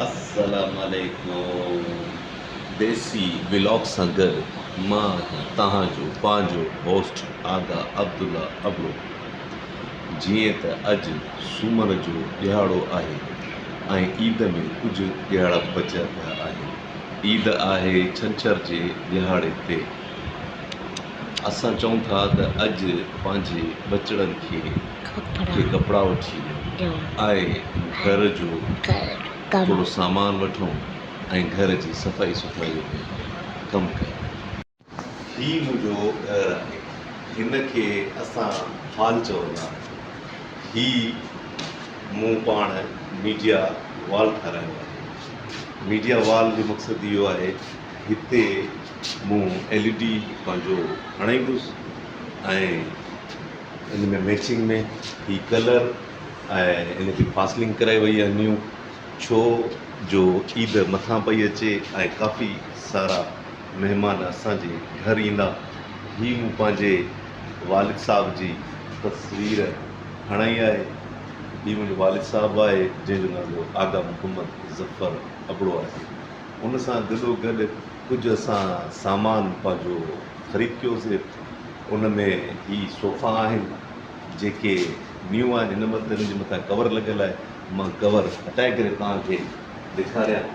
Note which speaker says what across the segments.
Speaker 1: السلام عليڪم ديسي ولاگ سان گڏ مان آهيان توهان جو پنهنجو هوسٽ آغا عبدالله ابڙو. جيئن ته اڄ سومر جو ڏهاڙو آهي ۽ عيد ۾ ڪجهه ڏهاڙا بچيا پيا آهن. عيد آهي ڇنڇر جي ڏهاڙي تي. اسان چئون ٿا ته اڄ پنهنجي ٻچڙن کي کي ڪپڙا وٺي ڏيون ۽ گهر جو ٿورو سامان وٺون ۽ گهر جي صفائي سٿرائي جو ڪم ڪيون. هي منهنجو گهر آهي. هن کي اسان هال چوندا آهيون. هي مون پاڻ ميڊيا وال ٺارايو آهي. ميڊيا وال جو مقصد اهو آهي هتي مون ايل اي ڊي پنهنجو هڻائيندس ۽ ان ۾ ميچنگ ۾ هي ڪلر ۽ ان کي فاسلنگ ڪرائي وئي آهي نيو ڇو جو عيد مٿان پئي اچي ۽ ڪافي سارا مهمان اسان جي گهر ايندا. هي مون پنهنجي والد صاحب جي تصوير هڻائي آهي. هي منهنجو والد صاحب آهي جنهن جو نالو آغا محمد ظفر ابڙو آهي. ان سان گڏو گڏ ڪجهه اسان سامان پنهنجو خريد ڪيوسي. ان ۾ هي صوفا آهن جيڪي نيو آهن. هن مهل ته هن جي مٿان ڪور لڳل آهي. مان ڪور هٽائي ڪري توهان کي ڏيکاريان.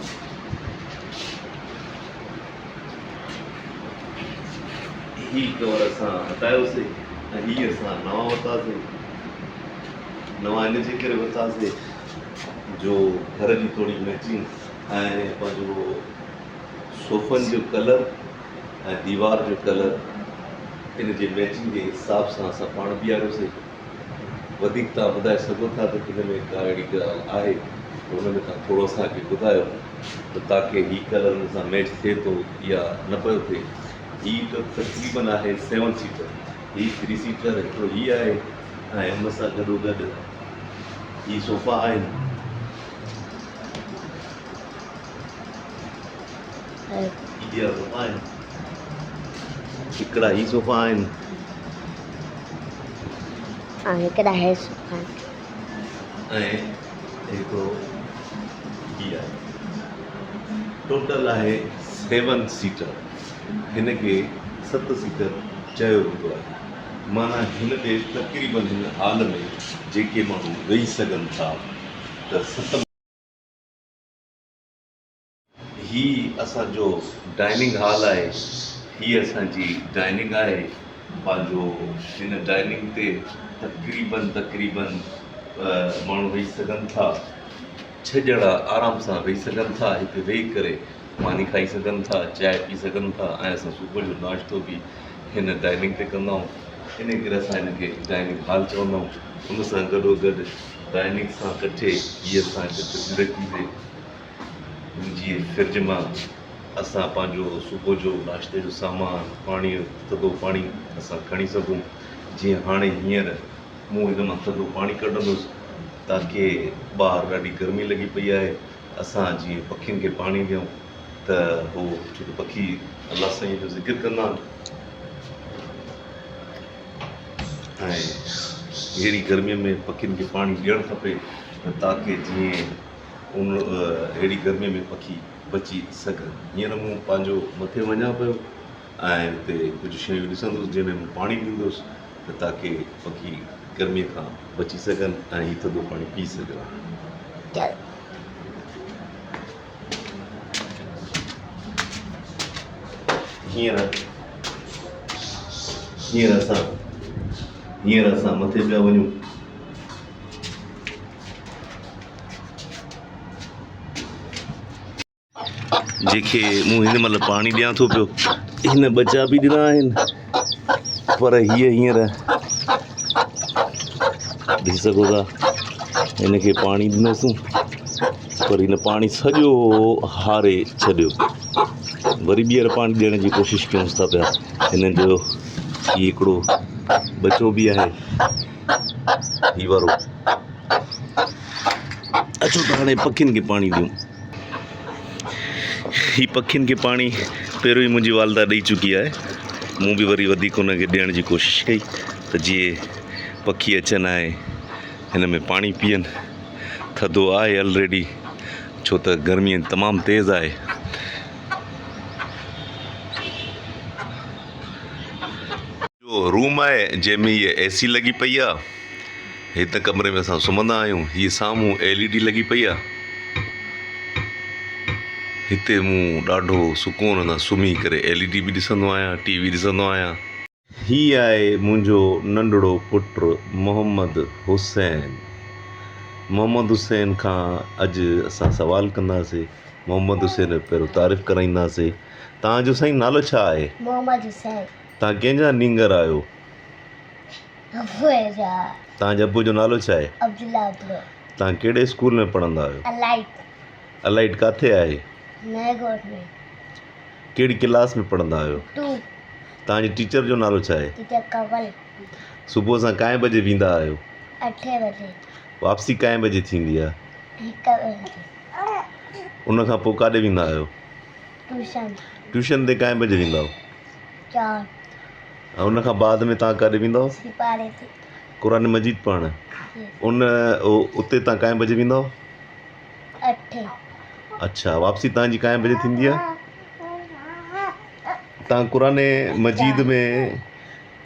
Speaker 1: هي ڪور اسان هٽايوسي ۽ هي اسان نوان ورتاسي. نوان ان جي ڪري ورتاسي جو گهر جي ٿوري ميچنگ ۽ پنهنجو صوفن جو ڪلر ۽ ديوار جو ڪلر ان جي ميچنگ جي حساب سان اسان پاڻ بيهاريوسي. وڌيڪ توهان ٻڌائي سگهو ٿا ته هن ۾ ڪا اهڙي ڳالهه آهي ته ان ۾ توهان ٿورو اسان کي ٻڌايو ته تاڪه هي ڪلر ان سان ميچ ٿئي ٿو يا نه پيو ٿئي. هي ته تقريبن آهي سيون سيٽر، هي ٿري سيٽر هڪڙو هي آهي ۽ ان سان گڏو گڏ هي صوفا آهن. هي ٻيا صوفا آهن. هڪڙا هي صوفا آهن.
Speaker 2: ۽ هڪڙا هي صوفا آهن.
Speaker 1: ۽ هڪڙو هي آهي. ٽوٽل آهي سيون سيٽر. هن کي ست سيٽر چيو ويندو آهي. معنيٰ هن تي تقريبن هن هال ۾ جيڪي ماڻهو ويهي سگهن ٿا ته ست. هي اسان جو ڊائننگ هال آهي. هي اسان جي ڊائننگ آهي. پنهنجو هن ڊائننگ تي تقريبن تقريبن ماڻهو ويهي سگهن ٿا. ڇهه ڄڻا آرام سان ويهي سگهن ٿا. هتي ويهي ڪري ماني کائي سگهن ٿا، چانهه پي سگهن ٿا ۽ اسان صبح جو ناشتو به هن ڊائننگ تي ڪندا آهيون. انهي ڪري اسان هن کي ڊائننگ هال چوندا آهيون. ان سان گڏوگڏ ڊائننگ سان ڪٺي هي اسان هڪ فرج رکي سي. جي فرج مان اسان پنهنجو صبح جو ناشتي جو سامان پاڻي ٿڌو پاڻي اسان کڻي سگهون. جيئن هاڻي هينئر مون هن مان ٿڌو پاڻي ڪڍندس تاڪي ٻاهر ڏاڍي گرمي لڳي پئي آهي. اسان جيئن پکين کي پاڻي ڏيون ته هو ڇو ته پکي الله سائين جو ذڪر ڪندا آهن ۽ اهڙي گرمي ۾ پکين کي پاڻي ڏيڻ کپي ته تاڪي جيئن ان اهڙي گرمي ۾ پکي بچي سگهن. هينئر مون پنهنجو مٿي وڃان پيو ۽ اتي ڪجهه شيون ڏسندس جنهن ۾ مون پاڻي ڏيندس ته تاڪي پکي گرمي کان بچي سگهن ۽ هي ٿڌو پاڻي پي سگهن. هينئر هينئر اسان هينئر اسان مٿي پيا وڃون. جنهن کي مون هن مهل پاڻي ڏيان ٿو پيو. هن ٻچا به ڏنا آهن پر هيء هينئر ڏسي سگهو ٿا هن کي پاڻي ڏنوسون پر هن پاڻي سڄو هاري ڇڏيو. وري ٻيهر پاڻي ڏيڻ جي ڪوشش ڪيونس ٿا پيا. هن جو هي هڪڙو ٻچو به آهي هي وارو. اچو ته هاڻي پکين کي پاڻي ڏيون. هي پکين کي پاڻي پهريون ئي منهنجي والده ڏئي چڪي آهي. مون به وري وڌيڪ ان کي ڏيڻ جي ڪوشش ڪئي ته جيئن پکي اچن ۽ هن ۾ پاڻي پيئن. ٿڌو آهي الريڊي ڇو ته گرمي تمام تيز آهي. جو روم آهي جنهن ۾ هيء اي سي لڳي پئي آ. هت ڪمري ۾ اسان سمهندا آهيون. هيء سامهون ايل اي ڊي لڳي پئي آ. هتي مون ڏاڍو سڪون سان سمهي ڪري ايل اي ڊي به ڏسندو آهيان ٽي وي ڏسندو آهيان. هي آهي منهنجو ننڍڙو پٽ محمد حسين. محمد حسين کان اڄ اسان سوال ڪنداسين. محمد حسين جو پهريون تعارف ڪرائينداسين. توهان جو سائين نالو ڇا آهي؟
Speaker 2: محمد حسين.
Speaker 1: توهان ڪنهن جا نينگر آهيو؟
Speaker 2: ابوء جا.
Speaker 1: توهان جي ابوء جو نالو ڇا آهي؟
Speaker 2: عبدالله ابڙو.
Speaker 1: توهان ڪهڙي اسڪول ۾ پڙهندا آهيو؟
Speaker 2: الائٽ.
Speaker 1: الائٽ ڪاٿي آهي؟
Speaker 2: نئين ڳوٺ ۾.
Speaker 1: ڪهڙي ڪلاس ۾ پڙهندا آهيو؟
Speaker 2: ٽو.
Speaker 1: توهان جي ٽيچر جو نالو ڇا آهي؟
Speaker 2: ٽيچر ڪنول.
Speaker 1: صبح سان ڪائين بجي ويندا آهيو؟
Speaker 2: اٺين بجي.
Speaker 1: واپسي ڪائين بجي ٿيندي آهي؟
Speaker 2: هڪ بجي.
Speaker 1: ان کان پوء ڪاڏي ويندا آهيو؟
Speaker 2: ٽيوشن.
Speaker 1: ٽيوشن تي ڪائين بجي ويندا آهيو؟
Speaker 2: چار.
Speaker 1: ۽ ان کان بعد ۾ توهان ڪاڏي ويندا آهيو؟
Speaker 2: سيپاري تي.
Speaker 1: قرآن مجيد پڙهڻ. ان اتي توهان ڪائين بجي ويندا آهيو؟
Speaker 2: اٺين.
Speaker 1: اڇا واپسي توهان جي ڪائين بجي ٿيندي آهي؟ توهان قرآن مجيد ۾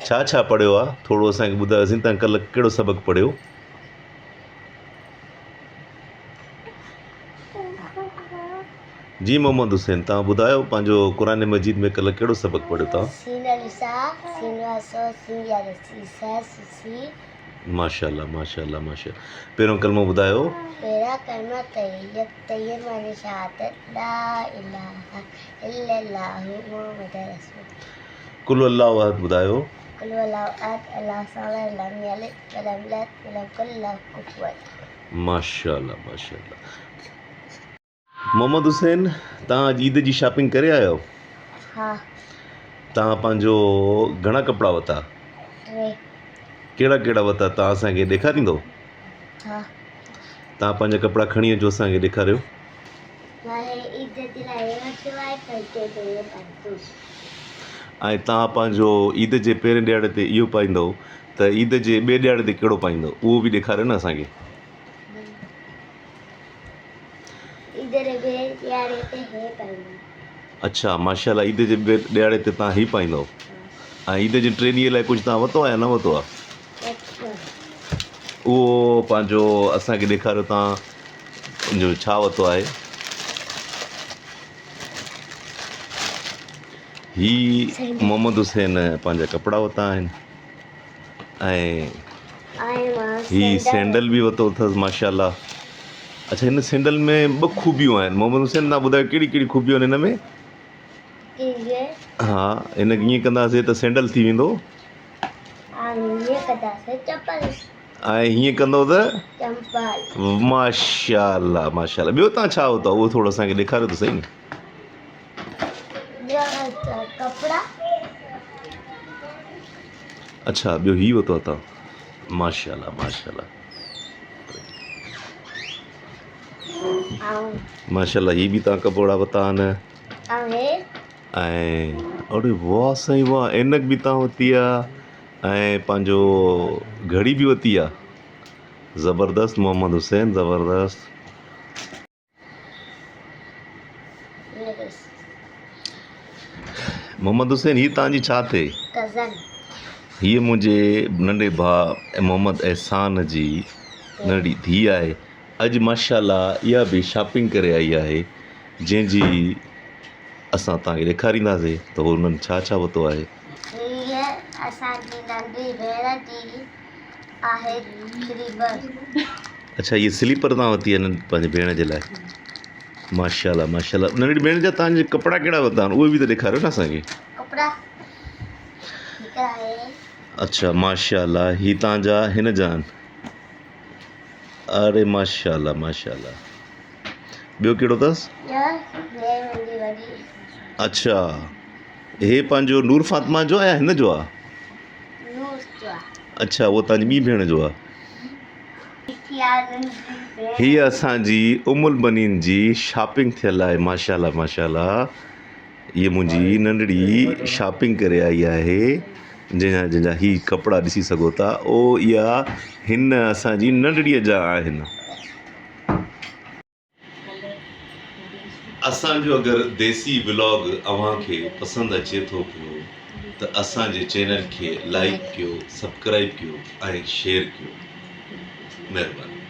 Speaker 1: ڇا ڇا پڙهيو آهي ٿورو اسان کي ٻڌايو سين توهان ڪلهه ڪهڙو سبق پڙهيو؟ جي محمد حسين توهان ٻڌايو پنهنجو قرآن مجيد ۾ ڪلهه ڪهڙو سبق پڙهيو توهان؟
Speaker 2: سين الف سا سين وا سو سين يا ر سي سا سي سي.
Speaker 1: ماشاءالله ماشاءالله ماشاءالله پهريون ڪلمو ٻڌايو.
Speaker 2: پهريان ڪلمه طيب طيب معني شهادت لا اله الا الله محمد رسول.
Speaker 1: قل هو الله احد ٻڌايو.
Speaker 2: قل هو الله احد الله الصمد لم يلد ولم يولد ولم يڪن له ڪفوا احد.
Speaker 1: ماشاءالله ماشاءالله محمد حسين توهان اڄ عيد جي شاپنگ ڪري آيا آهيو؟
Speaker 2: ها.
Speaker 1: توهان پنهنجو گهڻا ڪپڙا ورتا؟
Speaker 2: ٽي.
Speaker 1: ڪهڙا ڪهڙا ورتا توهان اسان کي ڏيکاريندو؟
Speaker 2: ها.
Speaker 1: توهان پنهنجا ڪپڙا کڻي اچو اسان کي ڏيکاريو.
Speaker 2: مان هي عيد جي لاء هي ورتو آهي پنهنجي تي هي پاتو.
Speaker 1: ۽ توهان پنهنجو عيد جي پهرين ڏهاڙي تي اهو پائيندو ته عيد جي ٻئي ڏهاڙي تي ڪهڙو پائيندو اهو به ڏيکاريو نه اسان کي.
Speaker 2: عيد جي ٻئي ڏهاڙي تي هي پائيندو.
Speaker 1: اڇا ماشاء الله عيد جي ٻئي ڏهاڙي تي توهان هي پائيندو ۽ عيد جي ٽي ڏينهن لاء ڪجهه توهان ورتو آهي يا نه ورتو آهي؟ اهو پنهنجو اسان کي ڏيکاريو توهان جو ڇا ورتو آهي. هي محمد حسين پنهنجا ڪپڙا ورتا آهن ۽ هي سينڊل به ورتو اٿس ماشاء الله اڇا هن سينڊل ۾ ٻه خوبيون آهن محمد حسين تان ٻڌايو ڪهڙي ڪهڙي خوبيون آهن هن ۾ ها هن کي ائين ڪنداسي ته سينڊل ٿي ويندو ۽ هيئن ڪندو ته ماشاء الله ماشاء الله ٻيو تان ڇا ورتو اهو ٿورو اسان کي ڏيکاريو ته صحيح اڇا ٻيو هي ورتو آ تان ماشاء الله ماشاء الله ماشاء الله هي به تان ڪپڙا ورتا آهن ۽ اڙي واه سائين واه عينڪ به تان ورتي آ ۽ پنهنجو گهڙي به ورتي آ زبردست محمد حسين زبردست. محمد حسين هي توهان جي ڇا ٿئي؟
Speaker 2: ڪزن.
Speaker 1: هيء منهنجي ننڍي ڀاء محمد احسان جي ننڍڙي ڌيء آهي. اڄ ماشاء الله اها به شاپنگ ڪري آئي آهي جنهن جي اسان توهان کي ڏيکارينداسين ته هنن ڇا ڇا ورتو آهي.
Speaker 2: هيء اسان جي ننڍي ڀيڻ جي آهي سليپر.
Speaker 1: اڇا هيء سليپر توهان ورتي آهي پنهنجي ڀيڻ جي لاء ماشاء الله ماشاء الله ننڍڙي ڀيڻ جا توهان جا ڪپڙا ڪهڙا ورتا آهن اهي به ته ڏيکاريو نه اسان کي.
Speaker 2: ڪپڙا هڪڙا هي.
Speaker 1: اڇا ماشاء الله هي توهان جا هن جا آهن اري ماشاء الله ماشاء الله ٻيو ڪهڙو اٿس؟
Speaker 2: ٻيو هي منهنجي وڏي.
Speaker 1: اڇا هي پنهنجو نور فاطمه جو آهي يا هن جو آهي؟
Speaker 2: نور جو آهي.
Speaker 1: اڇا اهو توهان جي ٻي ڀيڻ جو آهي. هي اسان جي ام البنين جي شاپنگ ٿيل آهي ماشاءالله ماشاءالله هي منهنجي ننڍڙي شاپنگ ڪري آئي آهي جنهن جا جنهن جا هي ڪپڙا ڏسي سگهو ٿا او اها هن اسان جي ننڍڙي جا آهن. اسان جو اگر ديسي ولاگ اوهان کي پسند اچي ٿو پيو ته اسان جي چينل کي لائيڪ ڪيو سبڪرائيب ڪيو ۽ شيئر ڪيو مهرباني.